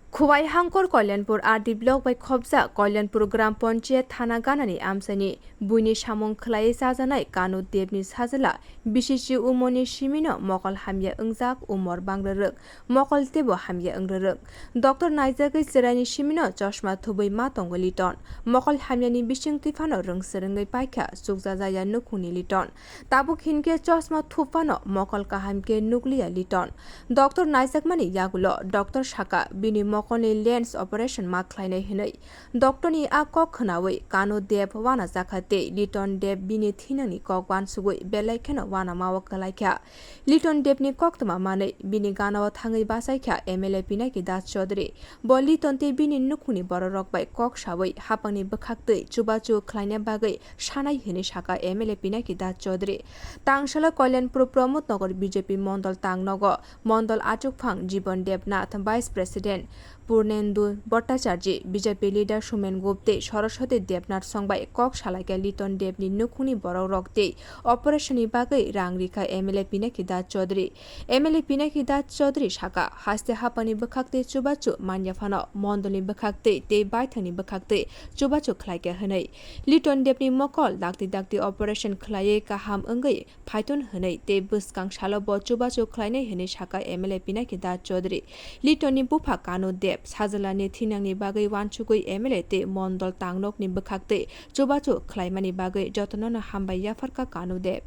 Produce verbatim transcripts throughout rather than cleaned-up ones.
Khowai Hangkor Kalyanpur R D block bai khopjak Kalyanpur Gram Panchayat thana ganani amchaini buini samung khwlaiwi chajaknai Kanu Debni sajla bisi si Umorni simino mokol hamya wngjak, umor bangrwrwk, mokol teibo hamya wngrwrwk. Doctor naijagwi chwraini simino chosma thubwi ma tongo Liton. Mokol hamyani bisingtwi phano rwngswrwngwi paikha chukjajaya nukhungni Liton. Tabuk hinkhe chosma thupphano mokol kaham khe nukliya Liton. Doctor naijakmani yagulo doctor saka bini mokolni lens operation ma khlainai hwnwi. Doctorni a kok khwnawi Kanu Deb wanajakha tei Liton Deb bini thinangni kok wansugwi belai kheno wanamao kwlaikha. Liton Debni koktwma manwi bini ganao thangwi bachaikha M L A Pinaki Das Chaudhary. Bo Liton tei bini nukhungni bororok bai kok sawi hapangni bwkhaktwi chubachu khlaina bagwi sanai hwnwi saka M L A Pinaki Das Chaudhary. Tangsalo Kalyanpur Pramod Nagar B J P mondol tangnogo mondol achukphang Jibon Debnath, Vice President Purnendu Bhattacharjee, B J P leader Somen Gupta, Saraswati Debnath songbai kok salaikha Liton Debni nukhungni borokrok tei operation ni bagwi rang rikha M L A Pinaki Das Chaudhary. M L A Pinaki Das Chaudhary saka, haste hapangni bwkhaktwi chubachu manya phano mondolni bwkhaktwi tei baithangni bwkhaktwi chubachu khlaikha hwnwi. Liton Debni mokol dakti dakti operation khlaiwi kaham wngwi phaiton hwnwi tei bwskang salo bo chubachu khlainai hwnwi saka M L A Pinaki Das Chaudhary. Litonni bupha Kanu Deb sajlani thinangni bagwi wansugwi M L A tei mondol tangnokni bwkhaktwi chubachu khlaimani bagwi jotonono hambai yapharkha Kanu Deb.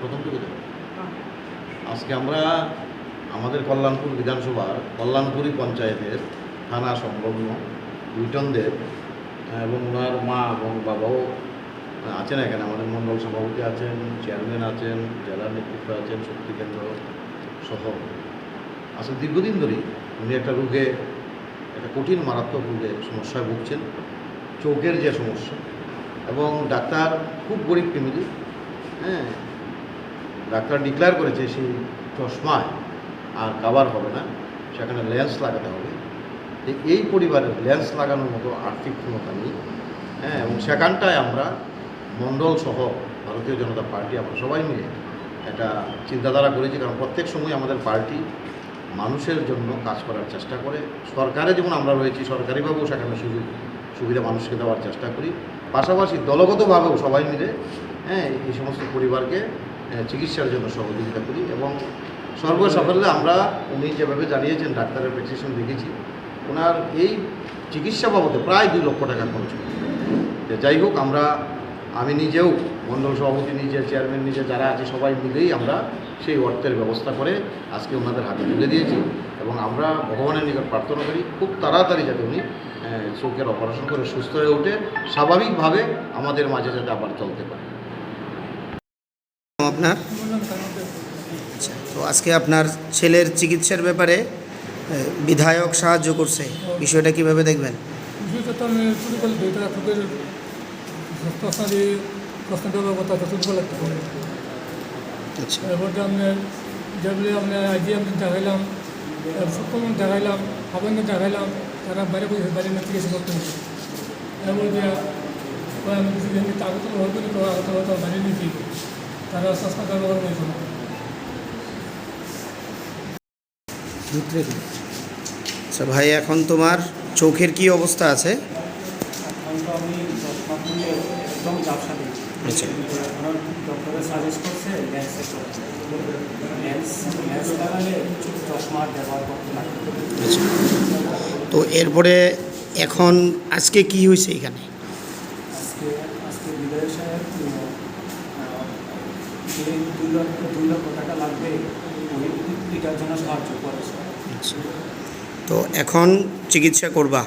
প্রথম থেকে তো। আজকে আমরা আমাদের কল্যাণপুর বিধানসভার কল্যাণপুরী পঞ্চায়েতের থানা সংলগ্ন লিটন দেব এবং ওনার মা এবং বাবাও আছেন এখানে, আমাদের মণ্ডল সভাপতি আছেন, চেয়ারম্যান আছেন, জেলার নেতৃত্ব আছেন, শক্তি কেন্দ্র সহ। আসলে দীর্ঘদিন ধরেই উনি একটা রোগে, একটা কঠিন মারাত্মক রোগে সমস্যায় ভুগছেন, চোখের যে সমস্যা। এবং ডাক্তার খুব গরিব ফ্যামিলি, হ্যাঁ, ডাক্তার ডিক্লেয়ার করেছে সেই চশমায় আর কাভার হবে না, সেখানে লেন্স লাগাতে হবে। তো এই পরিবারের লেন্স লাগানোর মতো আর্থিক ক্ষমতা নেই, হ্যাঁ, এবং সেখানটায় আমরা মণ্ডল সহ ভারতীয় জনতা পার্টি, আমরা সবাই মিলে একটা চিন্তাধারা করেছি, কারণ প্রত্যেক সময় আমাদের পার্টি মানুষের জন্য কাজ করার চেষ্টা করে। সরকারে যেমন আমরা রয়েছি, সরকারিভাবেও সেখানে সুযোগ সুবিধা মানুষকে দেওয়ার চেষ্টা করি, পাশাপাশি দলগতভাবেও সবাই মিলে, হ্যাঁ, এই সমস্ত পরিবারকে, হ্যাঁ, চিকিৎসার জন্য সহযোগিতা করি এবং সর্বসাফল্যে আমরা, উনি যেভাবে জানিয়েছেন, ডাক্তারের প্রেসক্রিপশন দেখেছি, ওনার এই চিকিৎসা বাবদে প্রায় দুই লক্ষ টাকা খরচ হবে। তো যাই হোক, আমরা, আমি নিজেও, মণ্ডল সভাপতি নিজে, চেয়ারম্যান নিজে, যারা আছে সবাই মিলেই আমরা সেই অর্থের ব্যবস্থা করে আজকে ওনাদের হাতে তুলে দিয়েছি এবং আমরা ভগবানের নিকট প্রার্থনা করি খুব তাড়াতাড়ি যাতে উনি, আহ, চোখের অপারেশন করে সুস্থ হয়ে উঠে স্বাভাবিকভাবে আমাদের মাঝে যাতে আবার চলতে পারে। আপনার? আচ্ছা, তো আজকে আপনার ছেলের চিকিৎসার ব্যাপারে, আহ, বিধায়ক সাহায্য করছে, বিষয়টা কিভাবে দেখবেন? বিষয়টা তো আমি শুরু করলে দুই টাকা চোখের প্রশ্ন দিয়ে প্রশ্ন দেওয়ার কথা তো শুরু করলে তো হবে। আচ্ছা। এরপরে আমরা যেগুলি আমরা আইডিয়া আমি দেখাইলাম, সব দেখাইলাম, হাবাইকে দেখাইলাম, তারা বাইরে বসে বাইরে নিয়ে চিকিৎসা করতে হচ্ছে। এর মধ্যে ওই আমি কিছু দিন আগরতলা হয়তো তো আগরতলা হয়তো বাইরে নিয়েছি, তারা চশমা ব্যবহার করেছিল। ভিতরে দিন। আচ্ছা ভাই, এখন তোমার চোখের কি অবস্থা আছে? এখন তো আমি চশমা খুলে একদম ঝাপসা দেখি। আচ্ছা। ওনার ডক্টরে সাজেস্ট করছে লেন্সের কথা। লেন্স, লেন্স লাগালে চশমা আর ব্যবহার করতে লাগে। আচ্ছা। তো এরপরে এখন আজকে কি হয়েছে এখানে? আজকে, আজকে বিধায়ক সাহেব, উম, আহ, যে দুই লক্ষ, দুই লক্ষ টাকা লাগবে, ওই, এটার জন্য সাহায্য করেছে। আচ্ছা। তো এখন চিকিৎসা করবা?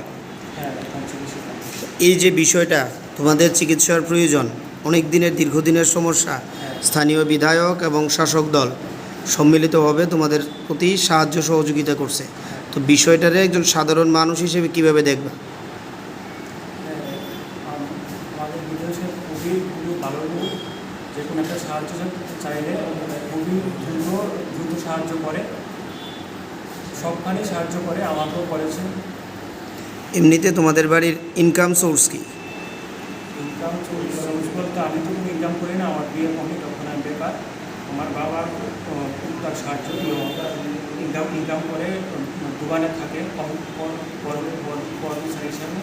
হ্যাঁ, এখন চিকিৎসা করবো। এই যে বিষয়টা, তোমাদের চিকিৎসার প্রয়োজন, অনেক দিনের, দীর্ঘদিনের সমস্যা, হ্যাঁ। স্থানীয় বিধায়ক এবং শাসক দল সম্মিলিতভাবে তোমাদের প্রতি সাহায্য সহযোগিতা করছে। হ্যাঁ। তো বিষয়টারে একজন সাধারণ মানুষ হিসেবে কিভাবে দেখবা? হ্যাঁ, আম-, আমাদের বিধায়ক সাহেব খুবই, খুবই ভালো লোক। যে কোনো একটা সাহায্য চা-, চাইলে খুবই দ্রুত, দ্রুত সাহায্য করে, সবখানেই সাহায্য করে, আমাকেও করেছে। এমনিতে তোমাদের বাড়ির ইনকাম সোর্স কি? ইনকাম সোর্স, সোর্স বলতে আমি তো কোনো ইনকাম করি না, আমার বিয়ে কমপ্লিট, তখন আমি বেকার। আমার বাবা, আহ, টুকটাক সাহায্য, ইয়ে, ইনকাম, ইনকাম করে, উম, ওখানে থাকে কর্ম-, কর্ম-, কর্ম-, কর্ম-, কর্মচারী হিসাবে।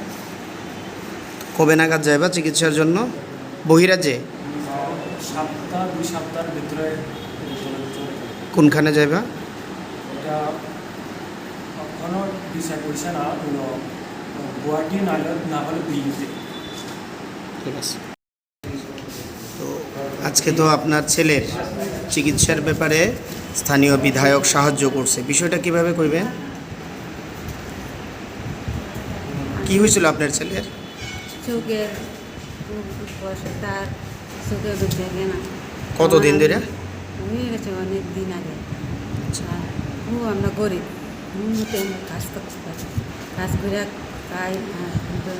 কবে নাগাদ যাইবা চিকিৎসার জন্য বহিরাজ্যে? আহ, সপ্তাহ, দুই সপ্তাহের ভিতরে চলে, চলে যাবে। কোনখানে যাইবা? এটা এখনো ডিসাইড হইছে না, কোনো গুয়াহাটি না হলে, না হলে দিল্লিতে। ঠিক আছে। তো আজকে তো আপনার ছেলের চিকিৎসার ব্যাপারে স্থানীয় বিধায়ক সাহায্য করছে, বিষয়টা কিভাবে কইবেন? কি হয়েছিল আপনার ছেলের? চোখের বসে তার চোখে দেখে না। কতদিন ধরে? হয়ে গেছে অনেক দিন আগে। আচ্ছা। আর খুব আমরা গরিব, হুম, তো আমরা কাজ করতে পারি। কাজ করে খাই, আর কিন্তু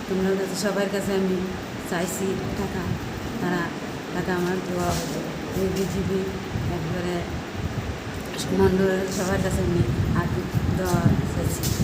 তোমরা কাছে, সবার কাছে আমি চাইছি টাকা, তারা টাকা আমার দেওয়া হতো। এই বিজিবি, একবারে মন্ডল সবার কাছে আমি আর দেওয়া চাইছি।